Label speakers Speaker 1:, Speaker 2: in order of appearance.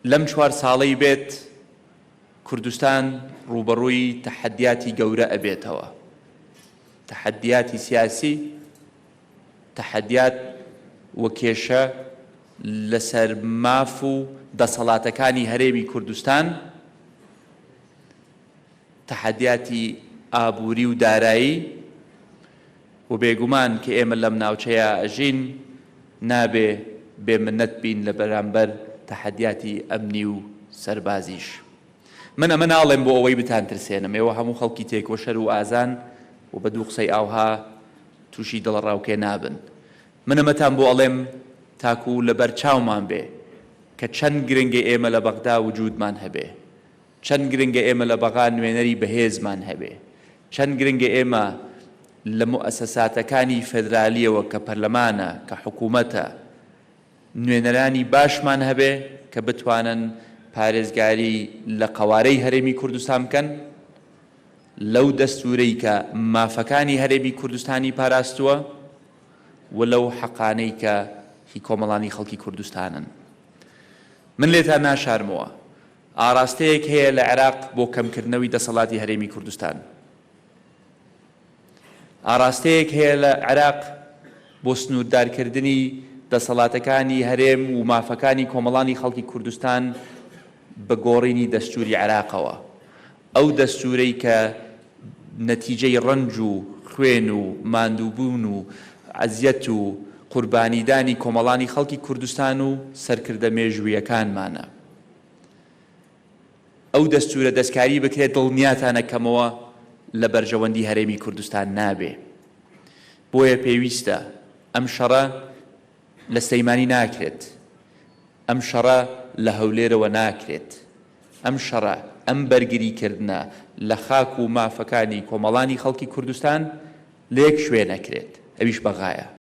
Speaker 1: لەم چوار ساڵەی بێت کوردستان ڕووبەڕووی تەحەدیاتی گەورە ئەبێتەوە، تەحەدیاتی سیاسی، تەحەدیات و کێشە لەسەر ماف و دەسەڵاتەکانی هەرێمی کوردستان، تەحەدیاتی ئابووری و دارایی و بێگومان کە ئێمە لەم ناوچەیە ئەژین نابێ بێ منەت بین لە بەرامبەر تەحەدیاتی ئەمنی و سەربازیش. من ئەمە ناڵێم بۆ ئەوەی بتانترسێنم، ئێوە هەموو خەڵکی تێکۆشەر و ئازان و بە دوو قسەی ئاوها تووشی دڵەڕاوکێ نابن. من ئەمەتان بۆ ئەڵێم تاکوو لەبەر چاومان بێ کە چەند گرنگە ئێمە لە بەغدا وجوودمان هەبێ. چەند گرنگە ئێمە لە بەغا نوێنەری بەهێزمان هەبێ. چەند گرنگە ئێمە لە موئەسەساتەکانی فێدرالییەوە کە پەرلەمانە، کە حکوومەتە، نوێنەرانی باشمان هەبێ کە بتوانن پارێزگاری لە قەوارەی هەرێمی کوردستان بکەن، لەو دەستوورەی کە مافەکانی هەرێمی کوردستانی پاراستووە و لەو حەقانەی کە هی کۆمەڵانی خەڵکی کوردستانن. من لێتان ناشارمەوە، ئاراستەیەک هەیە لە عێراق بۆ کەمکردنەوی دەسەڵاتی هەرێمی کوردستان. ئاراستەیەک هەیە لە عێراق بۆ سنووردارکردنی دەسەڵاتەکانی هەرێم و مافەکانی کۆمەڵانی خەڵکی کوردستان بە گۆڕینی دەستووری عێراقەوە. ئەو دەستوورەی کە نەتیجەی ڕەنج و خوێن و ماندووبوون و ئەزیەت و قوربانیدانی کۆمەڵانی خەڵکی کوردستان و سەرکردە مێژوویەکانمانە. ئەو دەستوورە دەستکاری بکرێت دڵنیاتان ئەکەمەوە لە بەرژەوەندی هەرێمی کوردستان نابێ. بۆیە پێویستە ئەم شەڕە لە سلەیمانی ناکرێت، ئەم شەڕە لە هەولێرەوە ناکرێت، ئەم شەڕە، ئەم بەرگری کردنە لە خاک و مافەکانی کۆمەڵانی خەڵکی کوردستان لە یەک شوێن ئەکرێت ئەویش بەغایە.